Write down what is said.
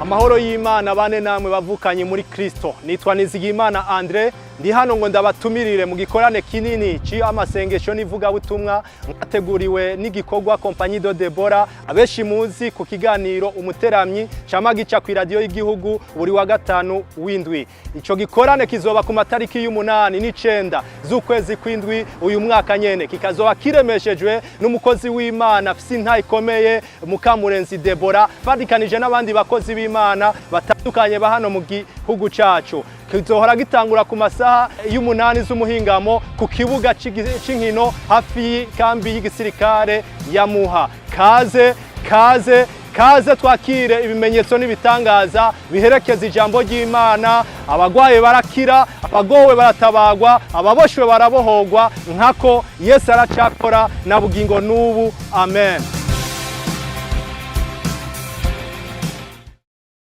Amahoro y'Imana bane namwe bavukanye muri Kristo. Nitwa Nizigiyimana Andre, ndi hano ngo ndabatumirire mu gikorane kinini c'amasengesho n'ivugabutumwa mwateguriwe n'igikorwa Compagnie de Debora, abenshi muzi ku kiganiro Umuteramyi cama gica ku radio y'igihugu buri wa gatanu w'indwi. Ico gikorane kizoba ku matariki y'umunani n'icenda z'ukwezi kw'indwi uyu mwaka nyene, kikazoba kiremeshejwe n'umukozi w'Imana afise intahe ikomeye, Mukamurenzi Debora, fadikanije n'abandi bakozi b'Imana batandukanye ba hano mu gihugu cacu. Kizohora gitangura ku masaha y'umunani z'umuhingamo ku kibuga c'inkino hafi y'ikambi y'igisirikare ya Muha. Kaze, kaze, kaze, twakire ibimenyetso n'ibitangaza biherekeza ijambo ry'Imana. Abagwaye barakira, abagowe baratabagwa, ababoshwe barabohogwa, nkako Yesu aracakora na bugingo n'ubu. Amen.